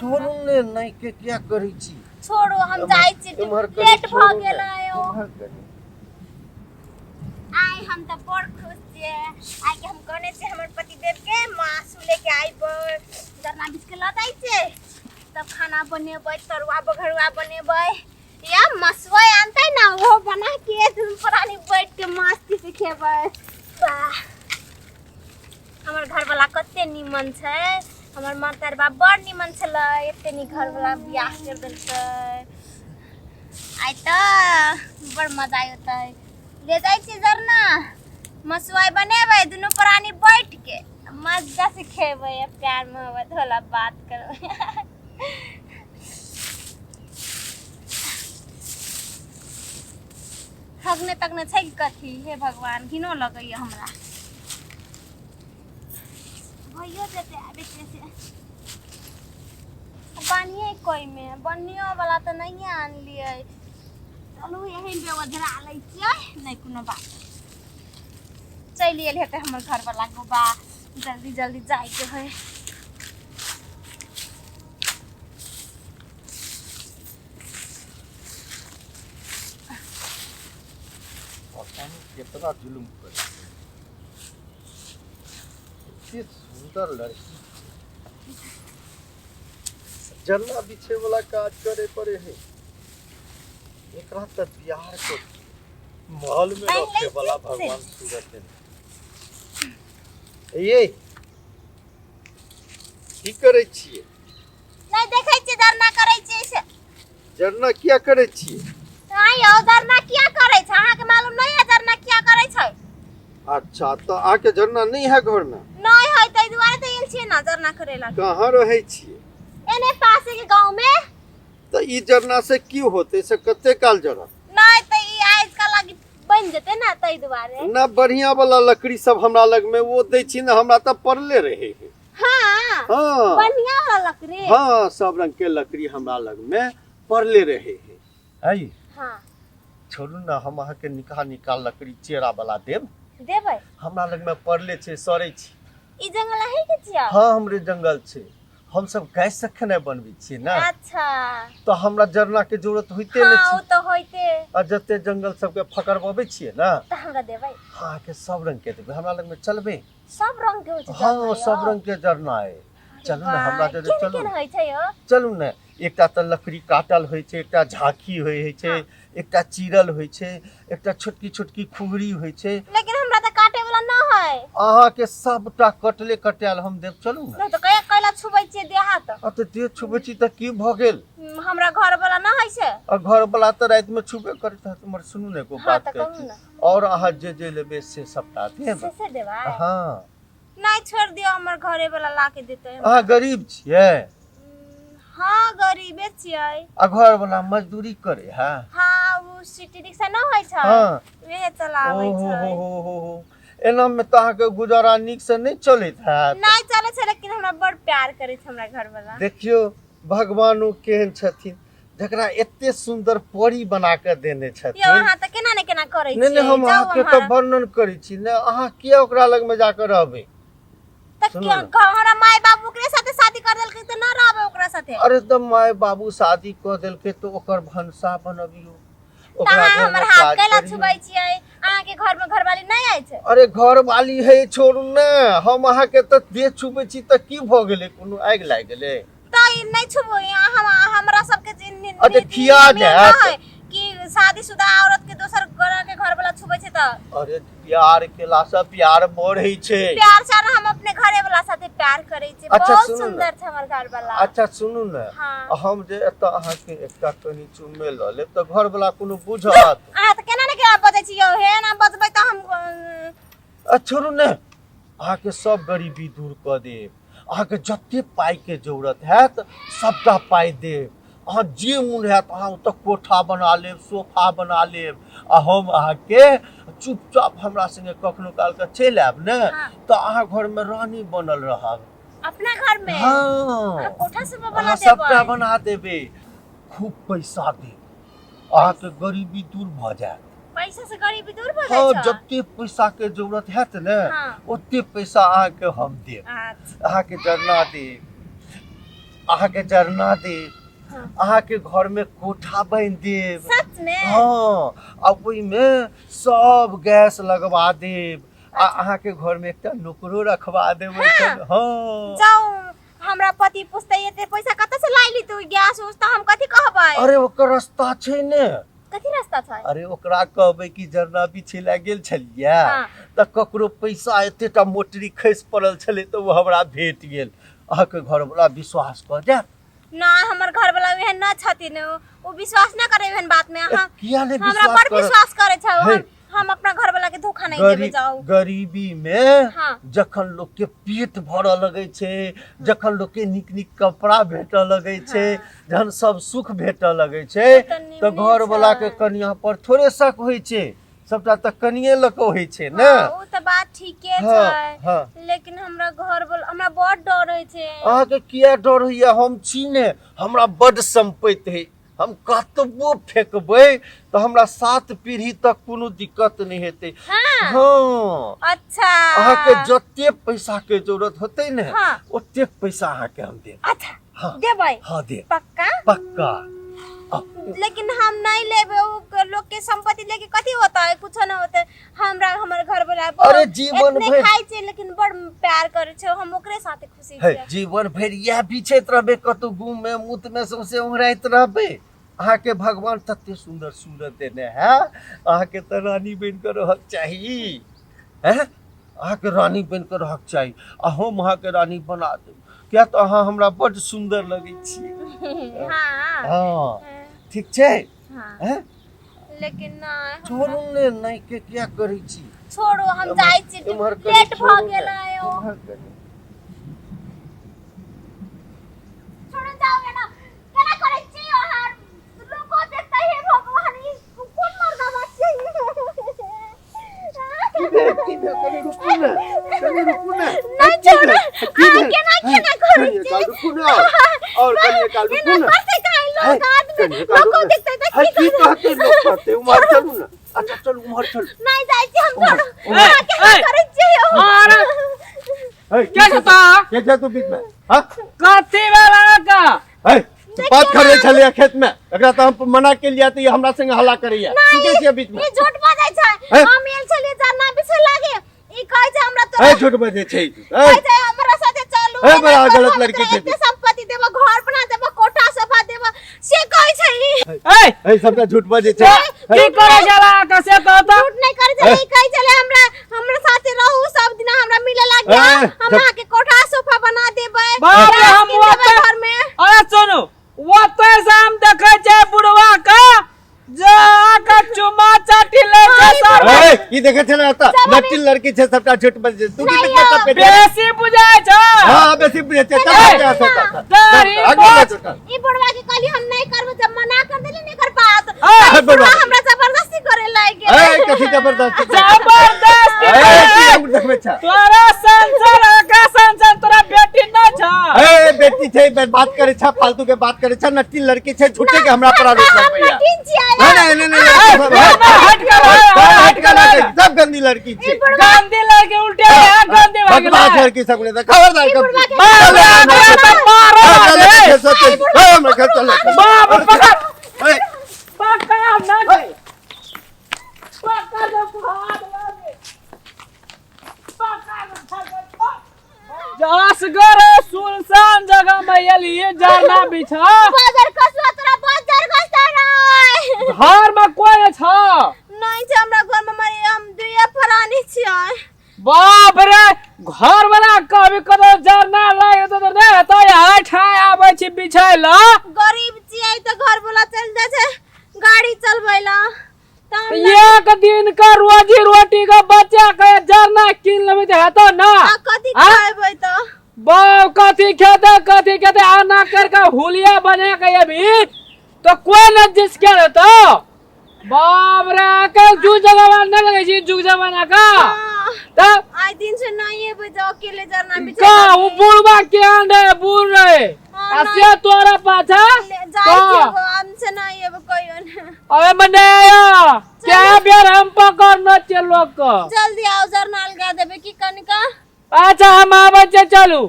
छोड़ू ने नहि के क्या करै छी छोड़ू हम जाइ छी एम्हर कनि लेट भऽ छोड़ू ने, गेलै ओ एम्हर कनि। आइ हम तऽ बड़ खुश छियै आइ के हम कहने छियै हमर पतिदेव के मासु लेके आइबै जरना बीछ के लऽ जाइ छियै तब खाना बनेबै तरुआ बघरुआ बनेबै या मसुआ आनतै ने ओहो बना के दुनू प्राणी बैठ के मस्ती से खेबै वाह हमर घरवाला कते निमन छै हमर माता बाप बड़ निमन छलै एते नीक घरवाला बियाह कर देलकै आइ तऽ बड़ मजा औतै ले जाइ छी जरना मसुआइ बनेबै दुनू प्राणी बैठ के मजा से खेबै आ प्यार मोहब्बत वाला बात करबै हगने तगने छै कि कथी हे भगवान घिनो लगैया हमरा भइयो जेतै आब एते से बनिए कोइमे बनियो वाला तऽ नहिए आनलियै चलू एहन बेवजरा लै छियै नहि कोनो बात चलि गेल हेतै हमर घरवला गोबा जल्दी जल्दी जाइके है पता नहीं कितना जुल्म कर इतनी सुंदर लड़की जन्ना बिछे वाला काज करे पड़े है एकरा त बिहार के महल में पहले रखे वाला से- भगवान सूरत देने ये की करै छियै नहि देखै छियै धरना करै छियै से जरना किया करै छियै आँय यौ धरना किया करै छै अहाँके मालूम नहि है धरना किया करै छै अच्छा तऽ अहाँके जरना नहि है घरमे नहि है ताहि दुआरे तऽ आयल छियै ने धरना करै लए कहाँ रहै छियै एने पासे के गाँव में तऽ ई जरना से की होतै से कते काल जरत नहि तऽ ई आजकल लागी बनि जेतै ने ताहि दुआरे ना बढ़िया वाला लकड़ी सब हमरा लग में वो दै छी ने हमरा तऽ पड़ले रहे है हाँ हाँ बढ़िया वाला लकड़ी हाँ सब रंग के लकड़ी हमरा लग में पड़ले रहे है आई हाँ छोड़ू ना हम अहाँके निकाह निकाह लकड़ी चेरा वाला देब देबै हमरा लग में पड़ले छै सड़ै छै ई जंगल अहीं के छियै हाँ हमरे जंगल छै हम सब गैस से खेनाइ बनबै छियै ने अच्छा तऽ हमरा जरना के जरूरत होइते नहि हाँ ओ छै तऽ होइते आ जते जंगल सबके फकड़बबै छियै ने तऽ हमरा देबै अहाँके सब रंग के देबै हमरा लग में चलबै सब रंग के होइ छै हाँ जरना सब यौ। रंग के जरना है चलू ने हमरा वाह, जरे केहन चलू केहन होइ छै यौ चलू ने एकटा तऽ लकड़ी काटल होइ छै एकटा झाँकी होइ छै एकटा चीरल होइ छै एकटा छोटकी छोटकी खुहरी होइ छै लेकिन हमरा तऽ काटे वाला न है अहाँके सबटा कटले कटायल हम देब चलू ने नहि तऽ कया कैला छुबै छियै देह हाथ आ तऽ देह छुबै छी तऽ की भऽ गेल हमरा घर वाला न है से आ घर वाला तऽ रातिमे छुबे करैत हत मगर सुनू ने एगो हाँ, बात तऽ कहै कहू छी ने। और अहाँ जे जे लेबै से सबटा देब से से देबै हाँ नहीं छोड़ दियो हमर घरे वाला ला के देते अहाँ गरीब छियै हाँ गरीबे छियै आ घर वाला मजदूरी करे है हाँ वो सिटी रिक्शा न होइ छै हाँ। वेह चलाबै ओ हो छै हो हो हो हो एना में तऽ अहाँके गुजारा नीक से नहि चलैत हैत नहीं चलै छै लेकिन हमरा बड़ प्यार करै छै हमरा घर वाला देखियौ भगवानो केहन छथिन जकरा एते सुन्दर परी बना कऽ देने यौ छथिन अहाँ तऽ केना ने केना करै नहि नहि छियै हम जाउ अहाँके तऽ अहाँ वर्णन करै छी ने अहाँ किया ओकरा लगमे जाकऽ रहबै तऽ सुनू क्यों ने। हमरा माय बाबू ओकरे साथे शादी कर देलकै तऽ न रहबै ओकरा साथे अरे तऽ माय बाबू शादी कऽ देलकै तऽ ओकर भनसा बनबियौ तऽ ओकरा अहाँ घरमे हमर हाथ काज कैला करियौ छुबै छियै अहाँके घरमे घरवाली नहि अछि अरे घरवाली है छोड़ू ने हम अहाँके तऽ देह छुबै छी तऽ की भऽ गेलै कोनो आगि लागि गेलै तऽ ई नहि छुबू यहाँ हम हमरा सबके जे अच्छा, नीति खिया नियम जायत। नहि कि शादीशुदा औरत के दोसर घर के घर वाला छुबै छै तऽ अरे प्यार केला से प्यार बढ़ै छै प्यार से हम अपने घरे वाला साथे प्यार करै छियै अच्छा, बहुत सुनू ने। सुंदर छै हमर घर वाला अच्छा सुनू ने हाँ। हम जे एतऽ अहाँके एकटा कनि चुम्मे लऽ लेब तऽ घरवला कोनो बुझत अहाँ तऽ केना ने केना बजै छी यौ हे ना बजबै तऽ हम आ छोड़ू ने अहाँके सब गरीबी दूर कऽ देब अहाँके जते पाइके जरूरत हैत सबटा पाइ देब अहाँ जे मोन हैत अहाँ ओतऽ कोठा बना लेब सोफा बना लेब आ हम अहाँके चुपचाप हमरा संगे कखनो कालके चलि आयब ने हाँ। तऽ अहाँ घरमे रानी बनल रहब अपना घर में हाँ अहाँ कोठा सब बना अहाँ सबटा देबै बना देबै खूब पैसा देब अहाँके गरीबी दूर भऽ जायत पैसा से गरीबी दूर भऽ हाँ जाइ छै जते पैसा के जरूरत हैत ने हाँ। ओते पैसा अहाँके हम देब अच्छा अहाँके जरना देब अहाँके जरना देब, हाँ। अहाँके घर में कोठा बान्हि देब। सच में? हाँ, आ ओहिमे सब गैस लगवा देब आ अहाँके घर में एकटा नौकरो रखवा देब। हाँ। हाँ। जाऊ हमरा पति पूछते एते पैसा कतऽ से लाइली तू गैस उस, तऽ हम कथी कहबै? अरे ओकर रास्ता छै ने। कथी रास्ता छै? अरे ओकरा कहबै कि जरना बिछे लए गेल छलियै हाँ। तऽ ककरो पैसा एतेटा मोटरी खसि पड़ल छलै तऽ ओ हमरा भेट गेल। अहाँके घरवला विश्वास कऽ जायत। ना, हमर घर वाला एहन न छथिन, ओ विश्वास न करे एहन बात में। अहाँ किया नहि हमरा विश्वास बड़ करत? विश्वास करे छै। हे। हम अपना घर वाला के धोखा नहीं देबे। जाऊ। गरीबी में हाँ। जखन लोक के पेट भरऽ लगै छै, जखन लोक के नीक नीक कपड़ा भेटऽ लगै छै, जहन सब सुख भेटऽ लगै छै तऽ निमने तऽ घरवला के छै। कनिया पर थोड़े शक होइ छै, सबटा तऽ कनिये लऽ कऽ होइ छै ने। हाँ, ओ तऽ बात ठीके हाँ, छै। हाँ। लेकिन हमरा घर वाला हमरा बड़ डर होइ छै। अहाँके किया डर होइया? हम छी ने, हमरा बड्ड सम्पत्ति है, हम कतबो फेकबै तऽ हमरा 7 पीढ़ी तक कोनो दिक्कत नहि हेतै। हाँ। हाँ। अच्छा। अहाँके जते पैसा के जरूरत होतै ने, हाँ। ओतेक पैसा अहाँके हम देब। अच्छा। हाँ। देबै? हाँ, देब। पक्का? पक्का। लेकिन हम नहीं लेबे, उ लोग के संपत्ति लेके कथी होता है? कुछो न होते। हमरा हमर घर वाला अरे जीवन इतने भरि- खाइ छै लेकिन बड़ प्यार करे छै, हम ओकरे साथे खुशी हे छियै। जीवन भरि इएह बिछैत रहबै, कतौ गुम में मूत में सौंसे उहराइत रहबै? अहाँके भगवान तते सुंदर सूरत देने है, अहाँके तऽ रानी बनि कऽ रहक चाही। हैं, अहाँके रानी बनि कऽ रहक चाही आ हम अहाँके रानी बना देब, किया तऽ अहाँ हमरा बड्ड सुन्दर लगै छी। हाँ। हाँ, ठीक छै। हाँ। हैं? लेकिन नहीं छोड़ू ने, नहीं के किया करै छी? छोड़ू, हम जाइ छी, एम्हर कनि लेट भऽ छोड़ू ने, गेल है। ओ एम्हर कनि। छोड़ू, जाउ एना केना करै छी अहाँ? लोको देखतै, हे भगवान, ई कोन मर्दावा छै? की भेल, की भेल? कनि रुकू ने, कनि रुकू ने। नहीं, की छोड़ू। भेल? की अहाँ भेल? केना केना करै कनि छी? काल रुकू ने, और कनि काल रुकू एना ने। करतै काहे हे, लोग? आदमी कनि काल लोको रुकू ने। देखतै तऽ हे, की की कहतै? कहतै लोक? कहतै उम्हर चलू ने। अच्छा चलू, उम्हर चलू। नहीं जाइ छी हम, उम्हर, छोड़ू। उम्हर। अहाँ केना ए, करै छी यौ? अरे। हे, के छौ ता? के छै तू बीच में? हाँ? कथी वाला का? हे, बात करै छलियै खेत में, एकरा तऽ हम मना के लिया तऽ ई हमरा संगे हल्ला करैया। तू के छियै बीच में? ई झूठ बजै छै। हे। हम एल छलियै जरना बिछै लागे, ई कहै छै हमरा हे, तोरा झूठ बजै छै। हे, कहै छै हमरा साथे चलू, हे, एना बड़ा करू, गलत हम लड़की तोरा छै एते संपत्ति देबो, घर बना देबो, कोठा सोफा देबो, से कहै छै ई। ए, हे, सबटा झूठ बजै छै। की करे छला कसे कहता? झूठ नहीं करै छलै, ई कहै छलै हमरा हमरा साथे रहू सब दिना, हमरा मिले लागे, ए, हम अहाँके कोठा सोफा बना देबै, बाप रे, गैस हम कीन देबै ओतऽ- घर में। अरे सुनू, ओतऽ से हम देखै छै बुढ़वा के जे आके चुमा चाटी लै छै सब। हे, की देखै छलै एतऽ? नट्टी लड़की छै, सबटा झूठ बजै छै। तू की नहीं बीच में यौ। टपके छै? बेसी बुझाइ छै। हाँ, बेसी बुझै छै, तब ए, आगे से दाढ़ी आगे मोछ। से। ई बुढ़वा के कहली हम नहीं करबो, जब मना कर देली नहीं कर पात, ए, ई बुढ़वा। बुढ़वा हमरा जबरदस्ती करे लागे। ए, कथी जबरदस्ती? जबरदस्ती। ए, की हम देखबै छै? तोरा संसार आका संसार, तोरा बेटी न छ? ए, बेटी छै, बात करे छै, फालतू के बात करे छै, नट्टी लड़की छै, झूठे के हमरा पर आरोप लगबैया। ठीक छियै। नहीं नहीं नहीं नहीं, ए, सब ना, हट कर, हट हट कर, कर। सब गंदी लड़की छै। गंदी लड़की उल्टे है, गंदी भाग बदमाश लड़की सब ने खबरदार कब। बुढ़वा के- बाप रे, आकरा तऽ मारो रे। बाप रे, पकड़। ए, पकड़ ना पकड़ दे, हाथ लागे। पकड़, पकड़। असगर सुनसान जगह में एलिए जरना बिछा। बाजार कसुआ तोरा बाजार कसता नहीं। घर में कोई नहीं छ? नहीं छै हमरा घर में, मरे हम दुइये प्राणी छियै। बाप रे, घर वाला कभी कभी जरना लागे तो नहीं हेतौ, यहाँ ठाइ आबै छी बिछै ला। गरीब छियै तऽ घर वाला चलि जाइ छै गाड़ी चलबै ला, तऽ हम एक दिन का रोजी रोटी का बच्चा के जरना कीन लेबै तऽ हेतौ ना? आ कथी आ? खेबै तऽ? बाप, कथी खेतै, कथी खेतै? आना करके हुलिया बना के अभी तो कोई न जिसके रहतो। बाप रे, आजकल जुग जमाना नहीं लगे छी, जुग जमाना का। हाँ, तब आइ दिन से नहीं एबै जे अकेले जरना बिछै का लागी। उ बुढ़वा के आंडे बुढ़ रहे हाँ, आ से तोरा पाछा ले- जाइ का? छियै गो, हम से नहीं एबै कहियो ने। अबे मने आया क्या बेर हम पकड़ न छे लोग को। जल्दी आओ, जरना लगा देबै की कनिका। अच्छा, हम आबै छियै, चलू।